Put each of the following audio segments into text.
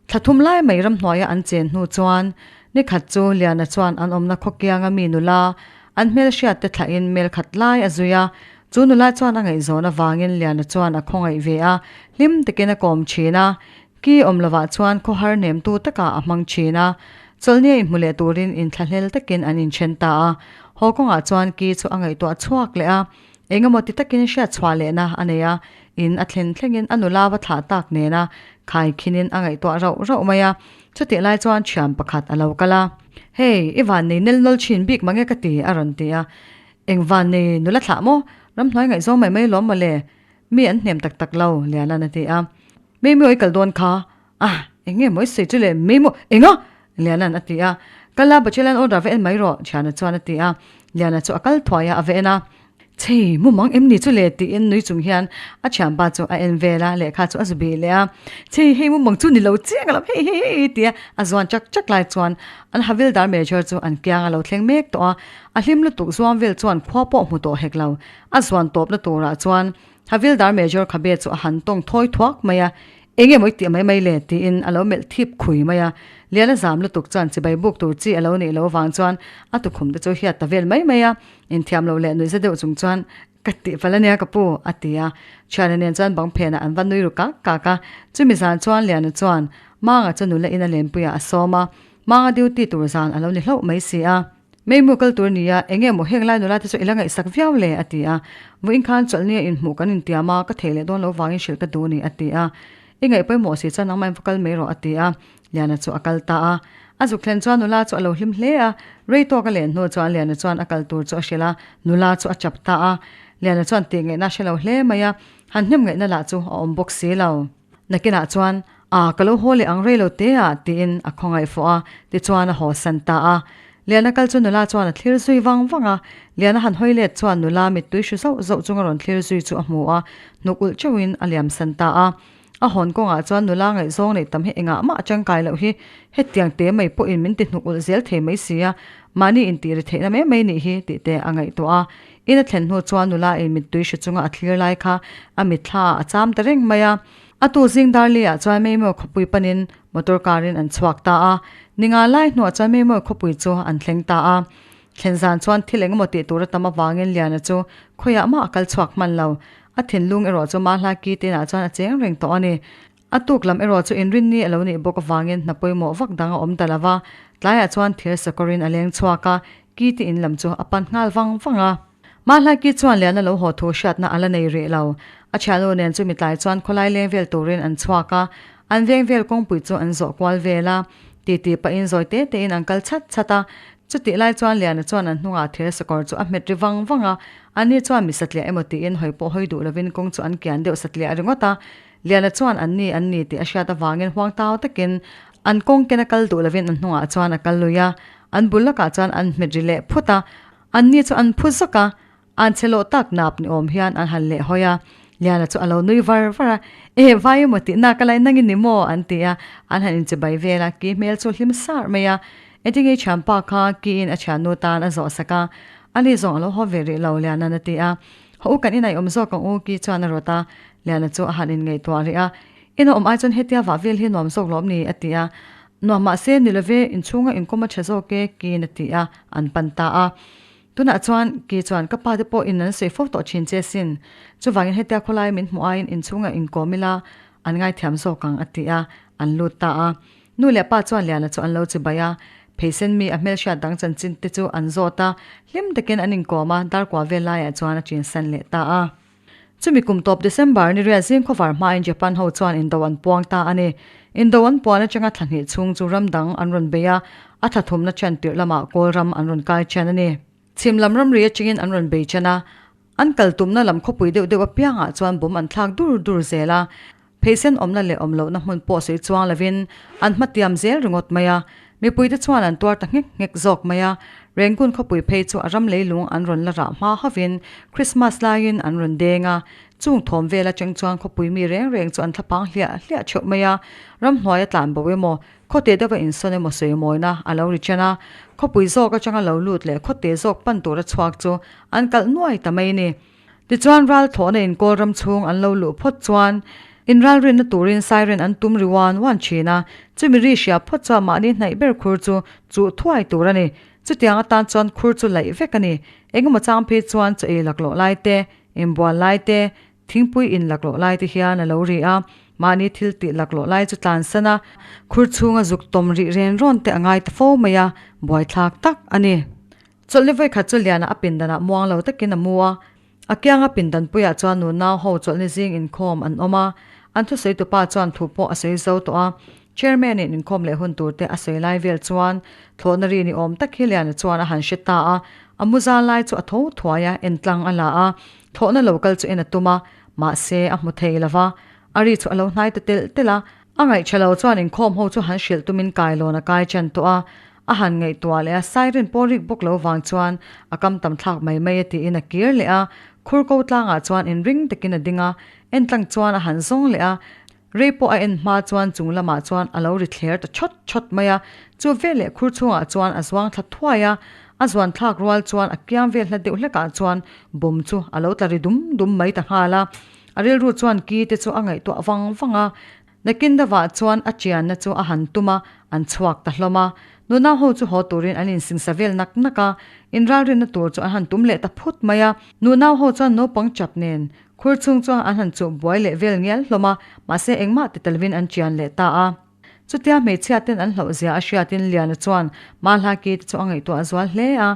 Thla thum lai mai ramhnuaia an chen hnu chuan ni khat chu Liana chuan an awmna khawkianga mi nula an hmelhriat te thlahin mel khat lai a zui a. Chu nula chuan a ngaihzawn avangin Liana chuan a khawngaih ve a, hlim takin a kawm thin a. Ki awm lovah chuan khawhar nemtu takah a hmang thin a. Chawlhnia inhmu leh turin inthlahlel takin an inthen ta a. Haw kawngah chuan Ki chu a ngaihtuah chhuak leh a. Engemaw ti takin hriatchhuah lehna a nei a, in a thlen thlengin a nula va thlah tak nena khai khinin a ngaihtuah rauh rauh mai a. Chutih lai chuan thian pakhat a lo kal a. Hei, i van nei nel nawl thin bik mange ka ti, a rawn ti a. Eng van nei nula thlah maw? Ramhnuai ngaihzawng mai mai lawm mawle. Mi an hnem tak tak lo, Liana'n a ti a. Mei maw i kal dawn kha? Ah, eng nge maw i sawi chu le? Mei maw? Enga? Liana'n a ti a. Kal la, Bachellan order va en mai rawh, Thiana chuan a ti a. Liana chu a kal thuai a, a va en a. Chei, mu mang em ni chu le? tiin nui chung hian a thianpa chu a en vel a, lehkha chu a zu bih leh a. Chei, hei mu mang chu ni lo chiang alawm, hei hei hei tia a zuan chak chak lai chuan an Havildar Major chu an kiang a lo thleng mek tawh a. A hlim lutuk zuam vel chuan khua pawh hmu tawh hek lo. A zuan tawpna turah chuan Havildar Major khabe chu a han tawng thawi thuak mai a, Eng nge maw i tih mai mai le? tiin a lo melh thip khui mai a. Liana zam lutuk chuan chibai buk tur chi a lo nih loh avang chuan a tukhum te chu hiat ta vel mai mai a. Inthiam loh leh nuihza deuh chung chuan, Ka tih fal ania ka pu, a ti a. Thiana nen chuan bang phenah an va nui ru kak kak a. Chumi zan chuan Liana chuan Manga chu nula in a lenpuiah a sawm a. Manga duty tur zan a lo ni hlauh mai si a. Meimu kal tur nia, eng nge maw heng lai nula te chu i la ngaihsak viau le? a ti a. Vawiin khan chawlhnia inhmuh kan intiam a, ka thei leh dawn lo vangin hrilh ka duh ni, a ti a. I ngaih pawimawh si chuan nangmah in va kal mai rawh, a ti a. Liana chu a kal ta a. A zuk thlen chuan nula chu a lo hlim hle a. Rei tawk a len hnu chuan Liana chuan a kal tur chu a hrilh a, nula chu a chap ta a. Liana chuan tih ngaihna a hre lo hle mai a, han hnem ngaihna lah chu a awm bawk si lo. Nakinah chuan, A, ka lo haw leh ang rei lo te ah, tiin a khawngaih fawh a, tichuan a haw san ta a. Liana kal chu nula chuan a thlir zui vang vang a, Liana han hawi let chuan nula mittui hru zauh zauh chunga rawn thlir zui chu a hmu a, hnuk ulh teuhin a liam san ta a. A hawn kawngah chuan nula ngaihzawng neih tam hi engah mah a tangkai loh hi, hetiang te mai pawhin min ti hnuk ulh zel thei mai si a, mahni intih ri theihna mai mai nih hi tih te a ngaihtuah a. In a thlen hnu chuan nula in mittui hru chunga a thlir lai kha a mitthla ah a cham ta reng mai a. A tu zing Darley ah chuan Meimawi khawpui panin motor car in an chhuak ta a. Ninga lai hnuah chuan Meimawi khawpui chu an thleng ta a. Thlen zan chuan thil engemaw tih tur a tam avangin Liana chu khawiah mah a kal chhuak hman lo. A thinlung erawh chu Mahla ki te inah chuan a cheng reng tawh a ni. A tuk lam erawh chu inrinni a lo nih bawk avangin hna pawimawh vak dang a awm ta lo va. Tlaiah chuan thir sakawrin a leng chhuak a, ki te in lam chu a pan nghal vang vang a. Mahlaki chuan Liana lo haw thu hriatna a la nei rih lo. A thiannu nen chu mitlai chuan khawlai leng vel turin an chhuak a, an veng vel kawngpui chu an zawh kual vel a. Titi pahin zawi te tein an kal chhat chhat a. Chutih lai chuan Liana chuan an hnungah thir sakawr chu a hmet ri vang vang a, anni chuan mi satliah emaw tiin hawi pawh hawi duh lovin kawng chu an kian deuh satliah ringawt a. Liana chuan an ni an ni tih a hriat avangin huang tau takin an kawng ken a kal duh lovin an hnungah chuan a kal lui a, an bul lakah chuan an hmet ri leh phut a. An ni chu an phu zawk a, an che lawh tak nap ni awm hian an han leh hawi a. Liana chu a lo nui var var a, E, vai emaw tih nak a lai nangin ni maw? an ti a, an han inchibai vel a, ki hmel chu hlim sar mai a. Engtinge i thianpa kha kiin a thiannu tan a zawh sak a, ani zawng a lo haw ve rih lo Liana'n a ti a. Haw u kan inah i awm zawk ang u ki chuan a rawt a, Liana chu a han inngaihtuah rih a, Ina awm ai chuan hetia vah vel hi nuam zawk lawm ni? a ti a. Nuam mahse ni love, inchhunga inkawm a tha zawk e kiin a ti a, an pan ta a. Tunah chuan ki chuan ka pa te pawh in an sawi fo tawh thin che sin. Chuvangin hetia khawlai min hmuh aiin inchhunga inkawm ila an ngaithiam zawk ang a ti a, an lut ta a. Nu leh pa chuan Liana chu an lo chibai a, pheisen mi a hmelhriat dang chanchin te chu an zawt a, hlim takin an inkawm a, darkua vel laiah chuan a chinsan leh ta a. Chumi kum tawp December ni riat zing khawvar hmain Japan ho chuan indo an puang ta a ni. Indo an puan atanga thla hnih chhung chu ram dang an rawn bei a, a thla thumna ṭhen tirh lamah Kawl ram an rawn kai ṭhen a ni. Chhim lam ramri atangin an rawn bei ṭhen a, an kal tumna lam khawpui deuh deuh apiangah chuan bomb an thlak dur dur zel a, Pheisen awmna leh awm lohna hmun pawh sawi chuang lovin an hmatiam zel ringawt mai a, mipuite chuan an tuar ta nghek nghek zawk mai a. Rangoon khawpui phei chu a ram leilung an rawn la rah hma hovin Christmas laiin an rawn deng a, chung thawm vel atang chuan khawpui mi reng reng chu an thlapang hliah hliah theuh mai a, ramhnuai a tlan bo emaw, khawte deuha insawn emaw sawi mawina a lo ri chen a, khawpui zawk atanga lo lut leh khawte zawk pan tura chhuak chu an kalh nuai ta mai a ni. Tichuan ral thlawhna in Kawl ram chhung an lo luh phawt chuan Inralrinna turin siren an tum ri uan uan thin a, chumi ri hria phawt chuan mahni hnaih ber khur chu chuh thuai tur a ni. Chutiang atan chuan khur chu laih vek a ni. Engemaw chang phei chuan chaw ei laklawh lai te, inbual lai te, thingpui in laklawh lai te hian a lo ri a, mahni thil tih laklawh lai chu tlansan a, khur chhunga zuk tawm rih ren rawn te a ngai ta fo mai a, buaithlak tak a ni. Chawlhni vawikhat chu Liana a pindanah muang lo takin a mu a, A kianga pindan puiah chuan nunau ho chawlhni zing inkhawm an awm a, an thusawi tupa chuan thu pawh a sawi zo tawh a. Chairman in inkhawm leh hun tur te a sawi lai vel chuan thlawhna ri ni awm tak hi Liana chuan a han hre ta a, a mu zal lai chu a tho thuai a, entlang a la a, thlawhna lo kal chu en a tum a, mahse a hmu thei lo va, a ri chu a lo hnai ta telh telh a. A ngaihṭha lo chuan inkhawm ho chu han hrilh tumin kailawn a kai ṭan tawh a, a han ngaihtuah leh a, siren pawh rik bawk lo vang chuan a kam tam thlak mai mai a tiin a kir leh a, khur ko tlangah chuan inring takin a ding a, entlang chuan a han zawng leh a, rei pawh a en hma chuan chung lamah chuan a lo ri thler ta chawt chawt mai a, chu veleh khur chhungah chuan a zuang thla thuai a, a zuan thlak rual chuan a kiam vel hla deuh hlekah chuan bomb chu a lo tla ri dum dum mai ta nghal a. A rilru chuan ki te chu a ngaihtuah vang vang a, nakin deuhah chuan a chianna chu a han tum a, an chhuak ta hlawm a. Nunau ho chu haw turin an insingsa vel nak nak a, inralrinna tur chu an han tum leh ta phut mai a. Nunau ho chuan naupang chap nen khur chhung chuan an han chuh buai leh vel ngial hlawm a, mahse engmah ti talvin an chian leh ta a. Chutia hmeichhia ten an hlauh zia a hriatin Liana chuan Mahla ki te chu a ngaihtuah zual hle a.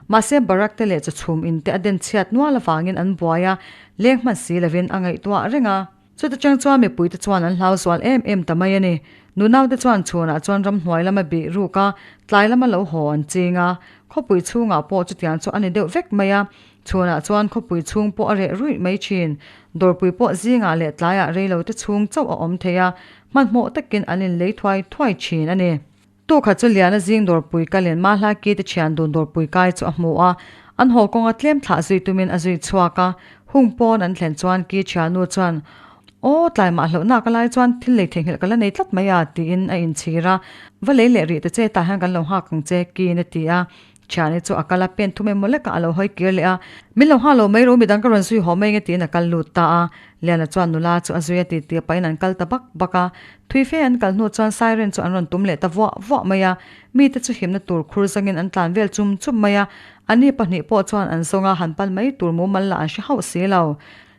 Mahse Barak te leh chawchhum in te a den chhiat nual avangin an buai a, leng hman si lovin a ngaihtuah reng a. Chuta chang chuan mipui te chuan an hlau zual em em ta mai a ni. Nunau te chuan chhunah chuan ramhnuai lama bih ruk a, tlai lama lo haw an ching a. Khawpui chhungah pawh chutiang chu a ni deuh vek mai a. Chhunah chuan khawpui chhung pawh a reh ruih mai thin. Dawrpui pawh zingah leh tlaiah reilote chhung chauh a awm thei a, hmanhmawh takin an inlei thuai thuai thin a ni. Tukha chu Liana zing dawrpui kalin Mahla ki te thian dun dawrpui kai chu a hmu a, an haw kawnga tlem thlah zui tumin a zui chhuak a, hung pawn an thlen chuan ki thiannu chuan, Aw, tlai mah hlauhna ka lai chuan thil lei theihnghilh ka la nei tlat mai a, tiin a inchhir a, Va lei leh rih ta che, tah hian kan lo nghak ang che, kiin a ti a. Thiani chu a kal a, pen thum emaw lekah a lo hawi kir leh a, Min lo nghah lo mai ro, midang ka rawn zui haw mai nge tiin a kal lut ta a. Liana chuan nula chu a zui a ti tih pahin an kal ta bak bak a. Thui fe an kal hnu chuan siren chu an rawn tum leh ta vuah vuah mai a. Mite chu himna tur khur zangin an tlan vel chum chum mai a. Anni pahnih pawh chuan an zawng a, han pan mai tur mumal lah an hre hauh si lo.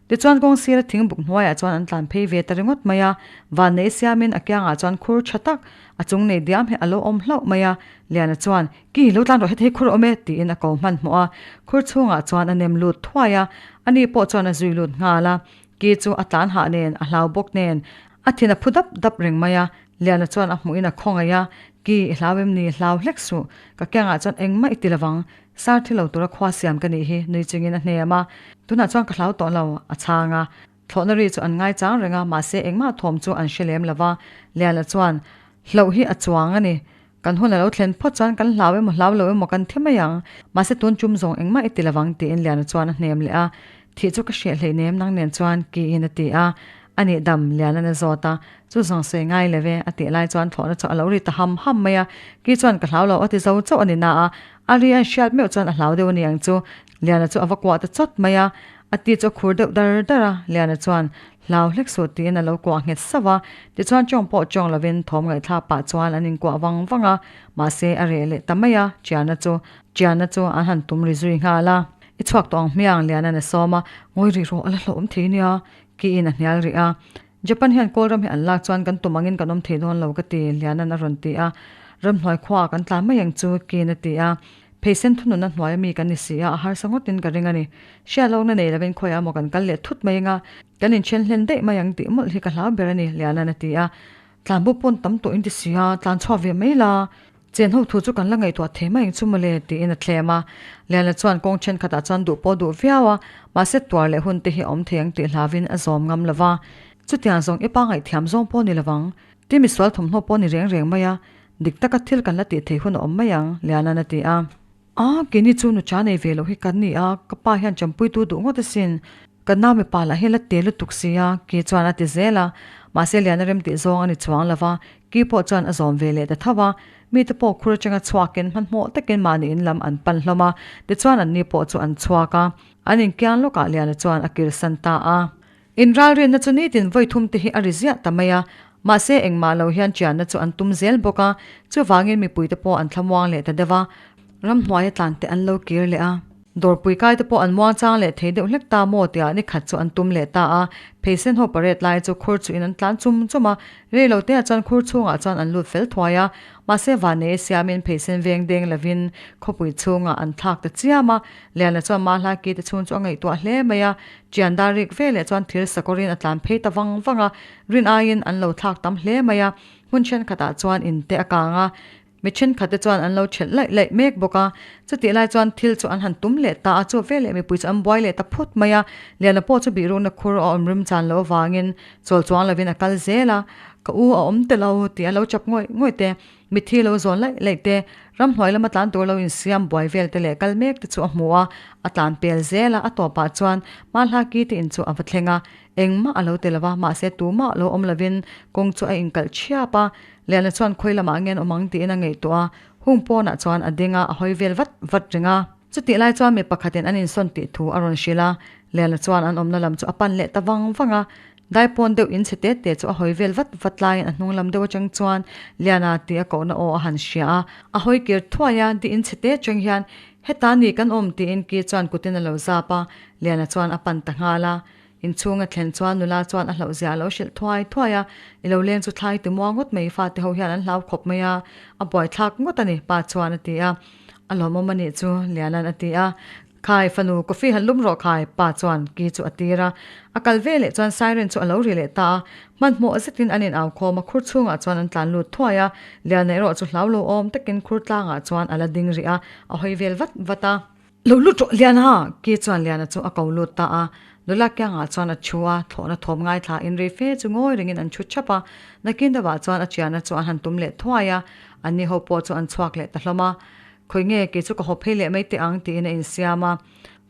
Tichuan kawng sira thingbuk hnuaiah chuan an tlan phei ve ta ringawt mai a, vannei siamin a kiangah chuan khur tha tak, a chung nei diam hi a lo awm hlauh mai a. Liana chuan, Ki, lo tlan rawh heti hi khur awm e, tiin a ko hmanhmawh a. Khur chhungah chuan a nem lut thuai a, ani pawh chuan a zui lut nghal a. Ki chu a tlan hah nen, a hlau bawk nen, a thin a phu dap dap reng mai a. Liana chuan a hmuhin a khawngaih a, Ki, i hlau em ni? Hlau hlek suh, ka kiangah chuan engmah i ti lovang, Sar thi lo tura khua siam ka nih hi nui chungin a hnem a, tunah chuan ka hlau tawh lo, a chhang a. Thlawhna ri chu an ngaichang reng a, mahse engmah thawm chu an hre lem lo va. Liana chuan, Hlauh hi a chuang a ni. Kan hun a lo thlen phawt chuan kan hlau emaw hlau lo emaw kan thi mai ang. Mahse tun tum zawng engmah i ti lovang tiin Liana chuan a hnem leh a. Thih chu ka hreh hleinem nang nen chuan kiin a ti a. A nih dam, Liana'n a zawt a. Chu zawng sawi ngai lo e, a tih lai chuan thlawhna chu a lo ri ta ham ham mai a. Ki chuan ka hlau lo a ti zo chauh a ni na a. A ri an hriat meuh chuan a hlau deuh a ni ang chu. Liana chu a va kuah ta chawt mai a. A ti chu a khur deuh dar dar a. Liana chuan, Hlau hlek suh tiin a lo kuah nghet sauh a. Tichuan chawng pawh chawng lovin thawm ngaihthlak pah chuan an inkuah vang vang a. Mahse a reh leh ta mai a, Chiana chu Chiana chu an han tum ri zui nghal a. I chhuak tawh ang hmiang, Liana'n a sawm a. Ngawi rih rawh, a la hlauhawm thei nia. Kiin a hnial rih a. Japan hian Kawlram hi an lak chuan kan tum angin kan awm thei dawn lo ka ti, Liana'n a rawn ti a. Ramhnuai khuaah kan tlan mai ang chu, Kiin a ti a. Pheisen thununna hnuaia mi kan ni si a, a harsa ngawtin ka ring a ni. Hriatlawkna nei lovin khawiah emaw kan kal leh thut mai anga, kan inthen hlen daih mai ang tih mawlh hi ka hlau ber a ni, Liana'n a ti a. Tlanbo pawn tam tawh in ti si a, tlan chhuak ve mai la. Chen ho thu chu kan la ngaihtuah thei mai ang chu mawle, tiin a thlem a. Liana chuan kawng thenkhatah chuan duh pawh duh viau a, mahse tuar leh hun te hi a awm thei ang tih hlauin a zawm ngam lo va. Chutiang zawng i pa ngaihthiam zawng pawh ni lo vang. Ti misual thawmhnaw pawh ni reng reng mai a, dik taka thil kan la tih thei hun a awm mai ang, Liana'n a ti a. A, keini chu nucha nei ve loh hi kan ni a, ka pa hian champuitu duh ngawt asin. Ka nau mipa lah hi la te lutuk si a, Ki chuan a ti zel a. Mahse Liana rem tih zawng a ni chuang lo va, Ki pawh chuan a zawm ve leh ta tho a. Mite pawh khur atanga chhuakin hmanhmawh takin mahni in lam an pan hlawm a, tichuan anni pawh chu an chhuak a. An inkiang lawkah Liana chuan a kirsan ta a. Inralrinna chu nitin vawi thum te hi a ri ziah ta mai a, mahse engmah lo hian chianna chu an tum zel bawk a, chuvangin mipuite pawh an thlamuang leh ta deuh a, ramhnuaia tlante an lo kir leh a. Dawrpui kai te pawh an muang chang leh thei deuh hlek ta maw tiah ni khat chu an tum leh ta a, pheisen ho parade lai chu khur chuhin an tlan chum chum a, rei lo teah chuan khur chhungah chuan an lut fel thuai a, mahse vannei siamin pheisen veng deng lovin khawpui chhungah an thlak ta chiam a, Liana chuan Mahla ki te chhung chu a ngaihtuah hle mai a, Chian dar rik ve leh chuan thil sakawrin a tlan phei ta vang vang a, rin aiin an lo thlak tam hle mai a, hmun thenkhatah chuan in te a kang a, Mi thenkhatte chuan an lo thelh laih laih mek bawk a, chutih lai chuan thil chu an han tum leh ta a, chu veleh mipui chu an buai leh ta phut mai a, Liana pawh chu bihrukna khur a awm rim chan loh avangin chawl chuang lovin a kal zel a, Ka u a awm te lo tih a lo chap ngawih ngawih te, mitthi lo zawn laih laih te, ramhnuai lama tlan tur lo insiam buai vel te leh kal mek te chu a hmu a, a tlan pel zel a, a tawpah chuan Mahlaki te in chu a va thleng a, engmah a lo ti lo va, mahse tumah lo awm lovin kawng chu a inkalh thiap a, Liana chuan khawi lamah nge an awm ang tiin a ngaihtuah a, hung pawnah chuan a ding a, a hawi vel vat vat reng a. Chutih lai chuan mi pakhatin an insawn tih thu a rawn hrilh a, Liana chuan an awmna lam chu a pan leh ta vang vang a. Daipawn deuh in chhe te te chu a hawi vel vat vat laiin a hnung lam deuh atang chuan Liana tih a kohna aw a han hria a, a hawi kir thuai a, di in chhe te atang hian heta ni kan awm tiin ki chuan kutin a lo zap a, Liana chuan a pan ta nghal a. Inchhung a thlen chuan nula chuan a hlauh zia a lo hrilh thuai thuai a, I lo leng chu thlai ti muang ngawt mai fate ho hian an hlau khawp mai a, a buaithlak ngawt a ni pa chuan a ti a. A lawmawm a nih chu Liana'n a ti a. Khai fanu coffee han lum rawh khai pa chuan ki chu a tir a. A kal ve leh chuan siren chu a lo ri leh ta a, hmanhmawh zetin an in au khawm a, khur chhungah chuan an tlan lut thuai a, Liana erawh chu hlau lo awm takin khur tlangah chuan a la ding rih a, a hawi vel vat vat a. Lo lut rawh Liana! Ki chuan Liana chu a ko lut ta a. Nula kiangah chuan a thu a, thlawhna thawm ngaithla in rei fe chu ngawi rengin an thu thap a. Nakin deuhah chuan a chianna chu an han tum leh thuai a, anni ho pawh chu an chhuak leh ta hlawm a. Khawi nge kei chu ka haw phei leh mai teh ang tiin a insiam a.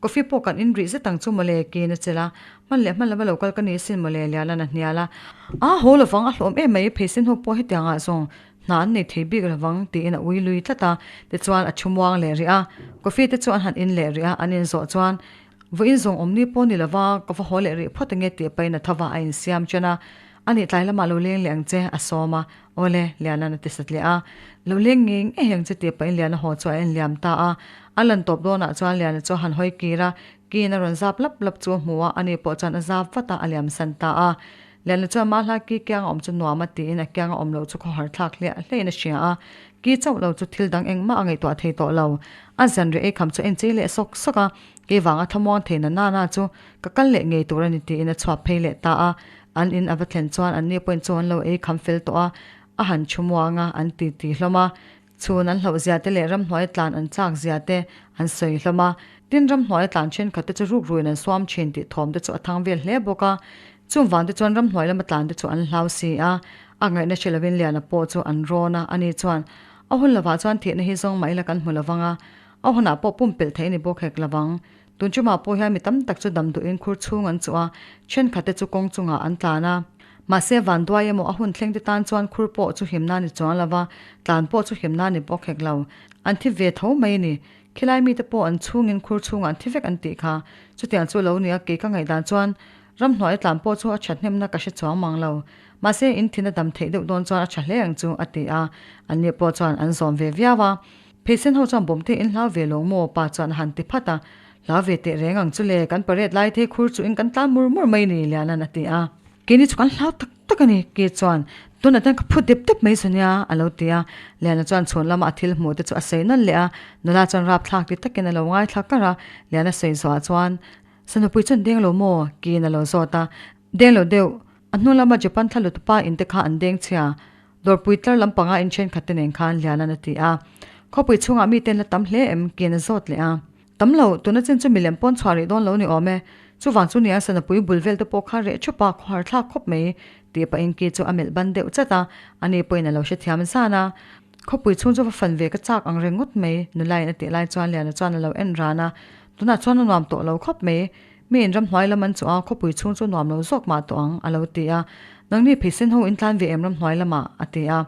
Coffee pawh kan in rih zet ang chu mawle kiin a chelh a. Hman leh hman lova lo kal ka ni sin mawle Liana'n a hnial a. A haw lovang a hlawm em mai, pheisin ho pawh hetiangah zawng Hna an nei thei bik lovang tiin a ui lui tlat a, tichuan a thu muang leh rih a. Coffee te chu an han in leh rih a, an in zawh chuan vawiin zawng awm ni pawh ni lova ka va haw leh rih phawt ange tih pahin a thova a insiam chen a. A nih tlai lamah lo leng leh ang che a sawm a, Awle, Liana'n a ti sat leh a. Lo leng ngei ngei ang che tih pahin Liana haw chu a en liam ta a. A lan tawp dawnah chuan Liana chu a han hawi kir a, kiin a rawn zap lap lap chu a hmu a, ani pawh chuan a zap vat a, a liam san ta a. Liana chuan Mahla ki kianga awm chu nuam a tiin a kianga awm loh chu khawhar thlak hliah hliahin a hria a, ki chauh lo chu thil dang engmah a ngaihtuah thei tawh lo. A zan reh ei kham chu a inchei leh sawk sawk a, kei vanga thlamuang thei na nana chu ka kal leh ngei tur a ni tiin a chhuak phei leh ta a. An in a va thlen chuan an ni pawhin chu an lo ei kham fel tawh a, a han thu muang a, an ti ti hlawm a. Chhun an hlauh zia te leh ramhnuai tlan an chak zia te an sawi hlawm a, tin ramhnuai tlan thenkhat te chu rukruin an suam thin tih thawm te chu a thang vel hle bawk a. Chung vang te chuan ramhnuai lama tlan te chu an hlau si a, a ngaihna hre lovin Liana pawh chu an rawn a, ani chuan a hun lovah chuan thihna hi zawng mah ila kan hmu lovang a, a hunah pawh pumpelh theih a ni bawk hek lovang. Tun chumah pawh hian mi tam tak chu dam duhin khur chhung an chuh a, thenkhat te chu kawng chungah an tlan a. Mahse vanduai emaw a hun thleng te tan chuan khur pawh chu himna ni chuang lova, tlan pawh chu himna ni bawk hek lo. An thi ve tho mai a ni. Khilai mite pawh an chhungin khur chhungah an thi vek an tih kha. Chutiang chu lo nia kei ka ngaihdan chuan ramhnuai tlan pawh chu a thathnemna ka hre chuang mang lo. Mahse in thin a dam theih deuh dawn chuan a tha hle ang chu a ti a, anni pawh chuan an zawm ve viau a. Pheisen ho chuan bawmte in hlau ve lo maw? Pa chuan a han ti phat a. Hlau ve teh reng ang chu le, kan parade lai thei khur chu in kan tlan mur mur mai ni, Liana'n a ti a. Keini chu kan hlau tak tak a ni, Ki chuan tunah hian ka phu dep dep mai chu nia, a lo ti a. Liana chuan chhun lama a thil hmuh te chu a sawi nawn leh a, nula chuan rapthlak ti takin a lo ngaithla kar a. Liana sawi zawhah chuan, Sanupui chuan deng lo maw? Kiin a lo zawt a. Deng lo deuh, a hnu lama Japan thla lutupa in te kha an deng chhia. Dawrpui tlar lampanga in thenkhat te nen khan Liana'n a ti a. Khawpui chhungah mite an la tam hle em? Kiin a zawt leh a. Tam lo, tuna chin chu milem pawn chhuah rih dawn lo ni awm e. Chuvang chu nia Sanapui bul vel te pawh kha reh thup a, khawhar thlak khawp mai tih pahin Ki chu a melh ban deuh chat a, ani pawhin a lo hrethiam zan a. Khawpui chhung chu va fan ve ka chak ang reng ngawt mai, nulain a tih lai chuan Liana chuan a lo en ran a. Tunah chuan a nuam tawh lo khawp mai. Mi in ramhnuai lam an chuh a, khawpui chhung chu nuam lo zawk mah tawh ang, a lo ti a. Nangni pheisen ho in tlan ve em ramhnuai lamah? a ti a.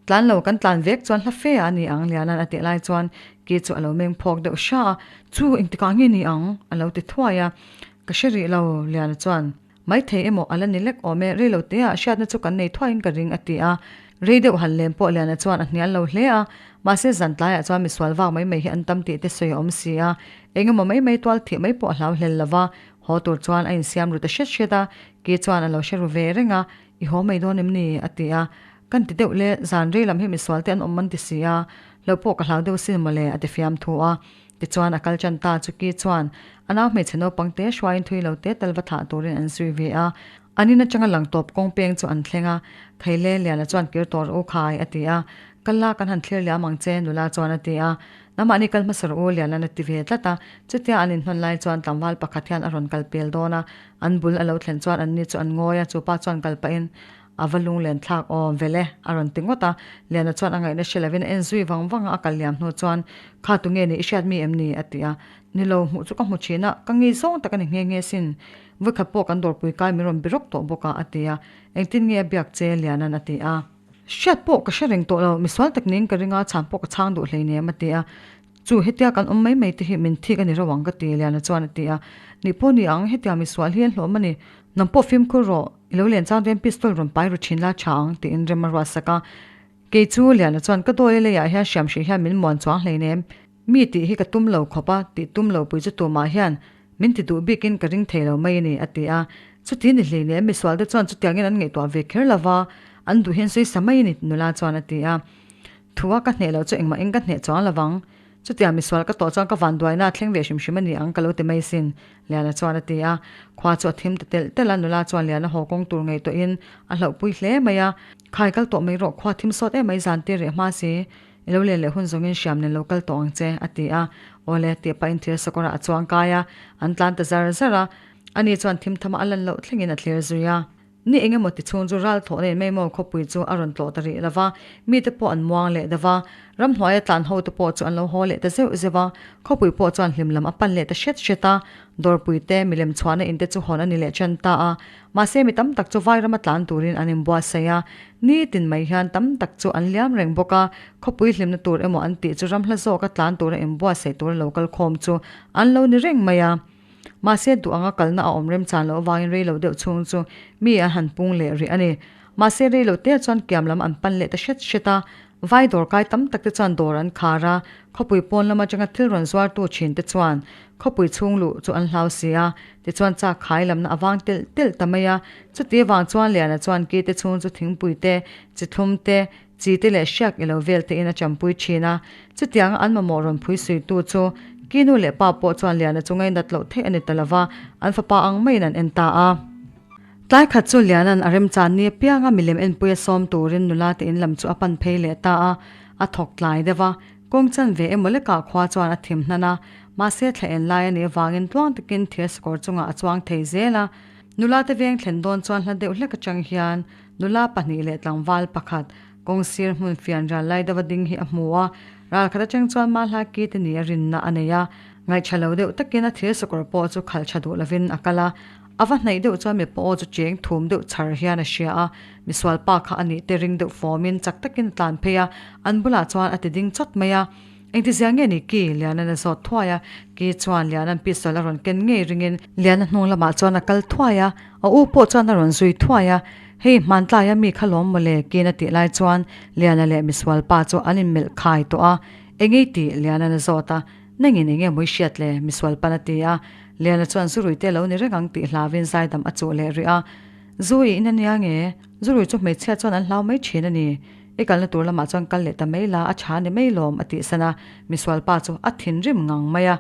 Tlan lo, kan tlan vek chuan hla fe a ni ang, Liana'n a tih lai chuan ki chu a lo meng phawk deuh hra a, Chu, engtikah nge ni ang? a lo ti thuai a. Ka hre rih lo, Liana chuan. Maithei emaw a la ni lek awm e, rei lo te ah hriatna chu kan nei thuaiin ka ring a ti a. Rei deuh han lem pawh Liana chuan a hnial lo hle a, mahse zan tlaiah chuan misual vak mai mai hi an tam tih te sawi a awm si a, eng emaw mai mai tual thih mai pawh a hlau hlel lo va, haw tur chuan a insiam ru ta hret hret a, ki chuan a lo hre ru ve reng a, I haw mai dawn em ni? a ti a, Kan ti deuh le, zan rei lam hi misual te an awm an ti si a, hlauh pawh ka hlau deuh sin mawle a ti fiam thu a. Tichuan a kal tan ta chu ki chuan a nau hmeichhe naupang te hruaiin thui lo te tal va thah turin an zui ve a. An in atanga lang tawp kawng peng chu an thleng a, Khaile Liana chuan kir tawh rawh u khai a ti a, Kal la kan han thlir liam ang che nula chuan a ti a. Nangmahni kal hmasa rawh u Liana'n a ti ve tlat a. Chutia an inhnawn lai chuan tlangval pakhat hian a rawn kal pel dawn a, an bul a lo thlen chuan anni chu an ngawi a, chupa chuan kal pahin A va lunglen thlak awm vel e, a rawn ti ngawt a. Liana chuan a ngaihna hre lovin a en zui vang vang a, a kal liam hnu chuan, Kha tu nge ni i hriat mi em ni? a ti a. Ni lo, hmuh chu ka hmu thin a, ka ngei zawng tak a ni nghe nghe sin. Vawikhat pawh kan dawrpui kai min rawn bi rawk tawh bawk a, a ti a. Engtin nge a biak che? Liana'n a ti a. Hriat pawh ka hre reng tawh lo, misual tak niin ka ring a, chhan pawh ka chhang duh hleinem, a ti a. Chu hetia kan awm mai mai te hi min thik a ni reuh ang ka ti, Liana chuan a ti a. Nih pawh ni ang, hetia misual hi an hlawm a ni. Nang pawh fimkhur rawh, i lo len chang dawn pistol rawn pai ru thin la tha ang, tiin rem a ruat sak a. Kei chu, Liana chuan ka dawi a leiah hian hriam hrih hian min muan chuang hleinem. Mi tih hi ka tum lo khawp a, tih tum lo pui chu tumah hian min ti duh bikin ka ring thei lo mai a ni, a ti a. Chuti ni hleinem, misual te chuan chutiangin an ngaihtuah ve kher lo va, an duh hian sawi sa mai a ni, nula chuan a ti a. Thu a ka hneh loh chu engmah in ka hneh chuang lo vang. Chutiang misual ka tawh chuan ka vanduaina a thleng ve hrim hrim a ni ang ka lo ti mai sin, Liana chuan a ti a. Khua chu a thim ta telh telh a, nula chuan Liana haw kawng tur ngaihtuahin a hlauhpui hle mai a. Khai kal tawh mai rawh, khua thim sawt em mai zan tir reh hma si, i lo len leh hun zawngin hriam nen lo kal tawh ang che, a ti a. Awle, tih pahin thir sakawrah a chuang kai a, an tlan ta zar zar a. Ani chuan thim thama a lan loh thlengin a thlir zui a. Ni eng emaw ti chhung chu ral thawh nen Meimaw khawpui chu a rawn tlawh ta rih lo va, mite pawh an muang leh deuh va, ramhnuaia tlan hote pawh chu an lo haw leh ta zeuh zeuh a, khawpui pawh chuan hlim lam a pan leh ta hret hret a, dawrpui te, milem chhuahna in te chu hawn a ni leh ṭan ta a. Mahse mi tam tak chu vairama tlan turin an inbuatsaih a, nitin mai hian tam tak chu an liam reng bawk a, khawpui hlimna tur emaw an tih chu ramhla zawka tlan tura inbuatsaih tura lo kal khawm chu an lo ni reng mai a. Mahse duh anga kalna a awm remchan loh avangin rei lo deuh chhung chu mi an han pung leh rih a ni. Mahse rei lo te chuan kiam lam an pan leh ta hret hret a, vai dawr kai tam tak te chuan dawr an khar a, khawpui pawn lam atanga thil rawn zuartu thin te chuan khawpui chhung luh chu an hlau si a, tichuan chak khai lamna a vang telh telh ta mai a. Chuti avang chuan Liana chuan ki te chhung chu thingpui te, chi thlum te, chi te leh hriak ilo vel te in a champui thin a. Chutianga an mamawh rawn phui suitu chu ki nu leh pa pawh chuan Liana chu ngainat loh theih a ni ta lova, an fapa ang maiin an en ta a. Tlai khat chu Liana'n a remchan ni apianga milem enpuia sawm turin nula te in lam chu a pan phei leh ta a, a thawk tlai deuh a, kawng chan ve emaw lekah khua chuan a thim hnan a, mahse thla en lai a nih avangin tluang takin thir sakawr chungah a chuang thei zel a. Nula te veng thlen dawn chuan hla deuh hlek atang hian Nula pahnih leh tlangval pakhat kawng sir hmun fian ral lai deuha ding hi a hmu a, ral khat atang chuan Mahla ki te ni a rinna a nei a, ngaihṭha lo deuh takin a thil sakawr pawh chu khalh ṭha duh lovin a kal a, a va hnaih deuh chuan mipa aw chu cheng thum deuh chhar hian a hria a, misual pa kha a nih te ring deuh fawmin chak takin a tlan phei a, an bulah chuan a ti ding chawt mai a. Engtizia nge ni ki? Liana'n a zawt thuai a, ki chuan Liana'n pistol a rawn ken ngei ringin Liana hnung lamah chuan a kal thuai a, a u pawh chuan a rawn zui thuai a, Hei, hmantlaia mi kha lawm mawle kiin a tih lai chuan Liana leh misual pa chu an inmelh khai tawh a, Engei tih? Liana'n a zawt a, Nangin enge mawi hriat le? Misual pan a ti a, Liana chuan zu rui te lo ni reng ang tih hlauin zaidam a chuh leh rih a, Zu i in ania nge? Zu rui chu hmeichhia chuan an hlau mai thin a ni. I kalna tur lamah chuan kal leh ta mai la, a tha ni mai lawm, a tih san a. Misual pa chu a thinrim ngang mai a.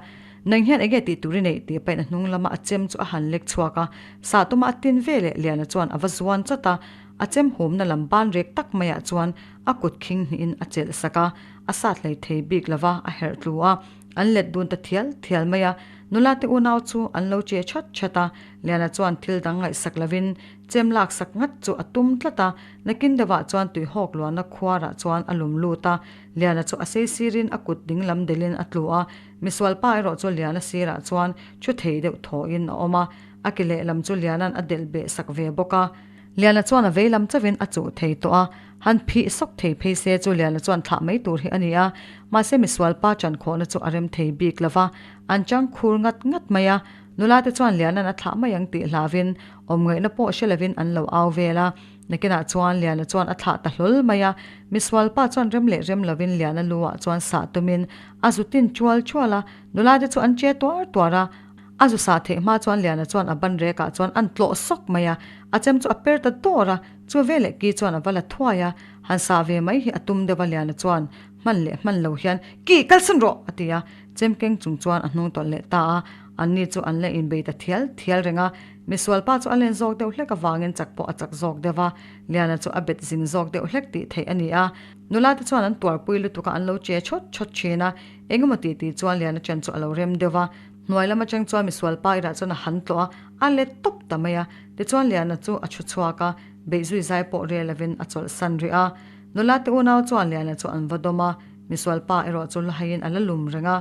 Nang hian enge tih tur i neih tih pahin a hnung lama a chem chu a han lek chhuak a. Sah tuma a tin ve leh Liana chuan a va zuan chawt a. A chem humna lam ban rek tak maiah chuan a kut khing hnihin a chelh sak a. A sat hlei thei bik lo va, a herh tlu a. An let dun ta thial thial mai a. Nula te unau chu an lo che chat chat a. Liana chuan thil dang ngaihsak lovin Chem lak sak ngat chu a tum tlat a, nakin deuhah chuan tuihawk luahna khuarah chuan a lum lut a, Liana chu a sei sirin a kut ding lam delhin a tlu a, misual pa erawh chu Liana sirah chuan thu thei deuh thawhin a awm a, a ki lehlam chu Liana'n a delh beh sak ve bawk a. Liana chuan a vei lam chauhin a chuh thei tawh a, han phih sawk thei phei se chu Liana chuan thlah mai tur hi a ni a, mahse misual pa chankhawhna chu a rem thei bik lo va, an chang khur ngat ngat mai a. Nula te chuan Liana'n a thlah mai ang tih hlauhin awm ngaihna pawh hre lovin an lo au vel a. Nakinah chuan Liana chuan a thlah ta hlawl mai a. Misual pa chuan rem leh rem lovin Liana lu ah chuan sah tumin a zu tin chual chual a. Nula te chu an che tuar tuar a. A zu sah theih hma chuan Liana chuan a ban rek ah chuan an tlawh sawk mai a. A chem chu a per ta dawr a. Chu veleh ki chuan a va la thuai a. Han sah ve mai hi a tum deuh a Liana chuan hman leh hman lo hian, Ki, kalsan rawh! a ti a. Chemkeng chung chuan a hnung tawlh leh ta a, anni chu an la inbei ta thial thial reng a. Misual pa chu a len zawk deuh hlek avangin chak pawh a chak zawk deuh a, Liana chu a bet zing zawk deuh hlek tih theih a ni a. Nula te chuan an tuarpui lutuk a, an lo che chawt chawt thin a. Engemaw tih tih chuan Liana chen chu a lo rem deuh a. Hnuai lam atang chuan misual pa irah chuan a han tlawh a, a let tawp ta mai a. Tichuan Liana chu a chhu chhuak a, beihzui zai pawh rel lovin a chawlhsan rih a. Nula te unau chuan Liana chu an va dawm a. Misual pa erawh chu la haiin a la lum reng a.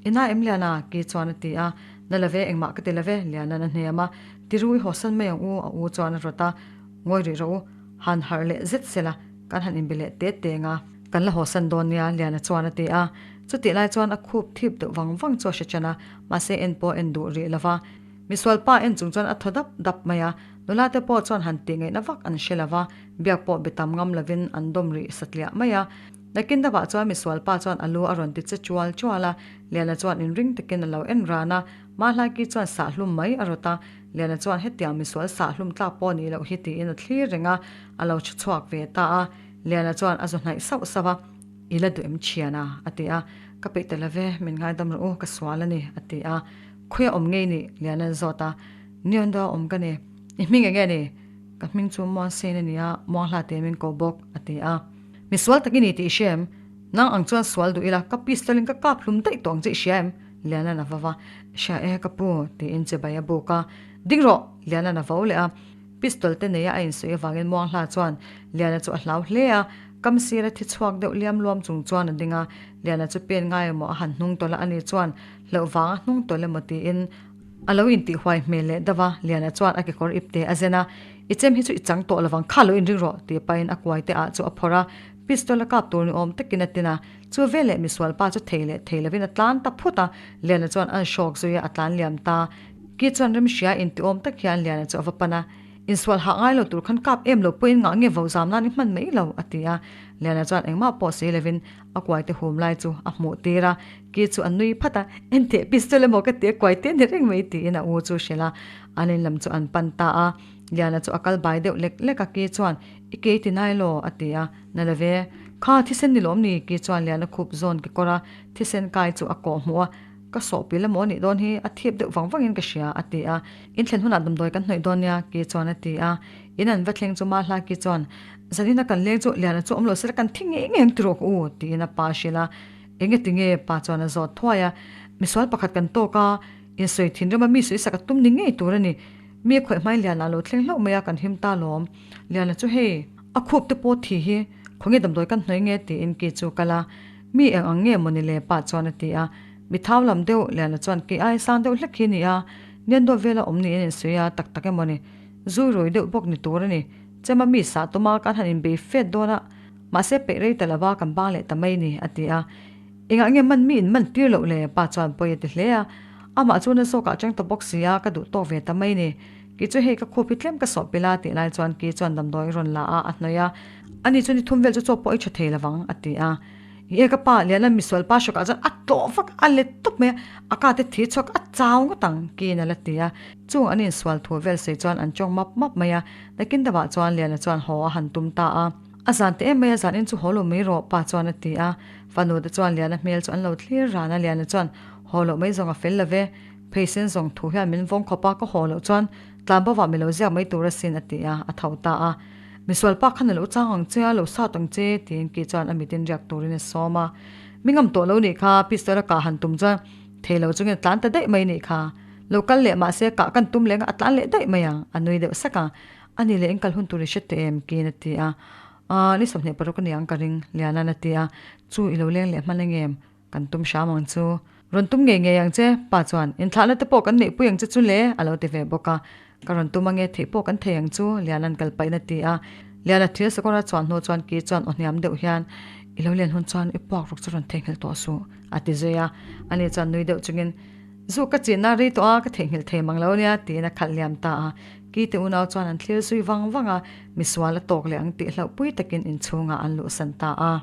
Ina em Liana? Ki chuan a ti a. Na la ve, engmah ka ti la ve, Liana'n a hnem a. Ti ru i hawsan mai ang u, a u chuan a rawt a. Ngawi rih rawh u, han harh leh zet sela, kan han inbe leh te teng a. Kan la hawsan dawn nia, Liana chuan a ti a. Chutih lai chuan a khup thip deuh vang vang chu a hre chen a, mahse en pawh en duh rih lo va. Misual pa en chung chuan a thaw dap dap mai a. Nula te pawh chuan han tih ngaihna vak an hre lo va, biak pawh be tam ngam lovin an dawm rih satliah mai a. Nakin deuhah chuan misual pa chuan a lu a rawn ti che chual chual a, Liana chuan inring takin a lo en ran a, Mahlaki chuan sahhlum mai a rawt a, Liana chuan hetiang misual sahhlum tlak pawh nih loh hi tiin a thlir reng a, a lo chhu chhuak ve ta a. Liana chuan a zu hnaih sauh sauh a, I la duh em thian a? a ti a, Ka peih ta love, min ngaidam rawh u, ka sual a ni, a ti a. Khawiah awm ngei nih? Liana'n zawt a, Niawndo a awm ka ni. I hming enge ni? Ka hming chu Muangsen a ni a, Muanghla tiin min ko bawk, a ti a. Mi sual tak i ni tih i hria em? Nang ang chuan sual duh ila, ka pistol in ka kap hlum daih tawh ang che i hria em? Liana'n a va va. Hria e ka pu, tiin chibai a buk a. Ding rawh! Liana'n a vo leh a. Pistol te neia a insuih avangin Muanghla chuan Liana chu a hlau hle a. Kam sira thi chhuak deuh liam luam chung chuan a ding a. Liana chu pen ngai emaw a han hnung tawlh a, ani chuan hlauh vang a hnung tawlh emaw tiin a lo intih huai hmel leh deuh a. Liana chuan a kekawr ipte a zen a. I chem hi chu i chang tawh lovang kha lo inring rawh tih pahin a kuai te ah chu a phawrh a, pistol a kap tur ni awm takin a tin a, chu veleh misual pa chu thei leh thei lovin a tlan ta phut a, Liana chuan an hrawk zui a, a tlan liam ta. Ki chuan remhria inti awm tak hian Liana chu a va pan a, Insual hah ngai lo tur khan kap em lo pawhin ngah nge vo zam nan i hman mai lo a ti a, Liana chuan engmah pawh sawi lovin a kuai te hum lai chu a hmuh tir a, Ki chu a nui phat a, Enteh pistol emaw ka ti a kuai te ni reng mai tiin a u chu hrilh a, an in lam chu an pan ta a. Liana chu a kal bai deuh lek lek a, Ki chuan, I kei ti nai law? a ti a. Na la ve. Kha, thisen ni lawm ni? Ki chuan Liana khup zawn kekawr a, thisen kai chu a kawh hmuh a. Ka sawh pil emaw nih dawn hi, a thip deuh vang vangin ka hria, a ti a. In thlen hunah damdawi kan hnawih dawn nia, Ki chuan a ti a. In an va thleng chu Mahla Ki chuan, Zanina kan leng chu Liana chu awm lo sela kan thi ngei ngei ang tiraw ka u, tiin a pa a hrilh a. Enge ti nge? Pa chuan a zawt thuai a. Misual pakhat kan tawk a, insawi thinrim a mi sawisak a tum ni ngei tur a ni. Mi khawih hmai Liana lo thleng hlauh mai a, kan him ta lawm. Liana chu hei, a khup te pawh thi hi, khawnge damdawi kan hnawi nge tiin ki chu kal a. Mi eng ang nge maw ni le pa chuan a ti a. Mi thau lam deuh Liana chuan kei ai sang deuh hlek hi a ni a, Niandawt vela awm niin insawi a, tak tak emaw ni. Zui rui deuh bawk ni tur a ni. Chema mi sah tuma kan han inbei fet dawn a, mahse peih rei ta lova kan bang leh ta mai ni, a ti a. Engah nge man mi in man tir loh le? Pa chuan pawi a ti hle a. Amah chu na zawkah chang ta bawk si a, ka duh tawk ve ta mai ni. Kei chu hei ka khup hi tlem ka sawh pil a tih lai chuan Kei chuan damdawi rawn la a, a hnawih a. Ani chu ni thum vel chu chaw pawh i tha thei lovang, a ti a. I e ka pa, Liana misual pa hrawkah chuan a tlawh vak a, let tawp mai a, a ka te thi chhuak a chau ngawt ang, Keiin a la ti a. Chung an insual thu vel sawi chuan an chawng map map mai a. Nakin deuhah chuan Liana chuan haw a han tum ta a. A zan teh em mai a, zan in chu haw lo mai rawh, pa chuan a ti a. Fanu te chuan Liana hmel chu an lo thlir ran a, Liana chuan, Haw loh mai zawng a fel lo ve, pheisen zawng thu hian min vawng khawp a, ka haw loh chuan tlan bovah mi lo ziak mai tur asin a ti a, a tho ta a. Misual pa khan a lo chang ang che a, lo sat ang che, tiin Ki chuan a mitin riak turin a sawm a. Mi ngam tawh lo nih kha, pistol a kah han tum chuan thei lo chungin a tlan ta daih mai nih kha. Lo kal leh mahse kah kan tum leng a, a tlan leh daih mai ang, a nui deuh sak a. A ni leh in kal hun tur i hre teh em? Kiin a ti a. Aaa, ni 26 a ni ang ka ring, Liana'n a ti a. Chu i lo leng leh hman eng em? Kan tum hram ang chu. Rawn tum ngei ngei ang che, pa chuan. Inthlahna te pawh kan neihpui ang che chu le, a lo ti ve bawk a. Ka rawn tum ange, theih pawh kan thei ang chu, Liana'n kal pahin a ti a. Liana thil sakawra chuan hnu chuan Ki chuan aw hniam deuh hian, I lo len hun chuan i puak ruk chu rawn theihnghilh tawh suh, a ti zui a. Ani chuan nui deuh chungin. Zu ka chinna rei tawh a, ka theihnghilh thei mang lo nia, tiin a khalh liam ta a. Kite unau chuan an thlir zui vang vang a, misual a tawk leh ang tih hlauhpui takin inchhungah an luhsan ta a.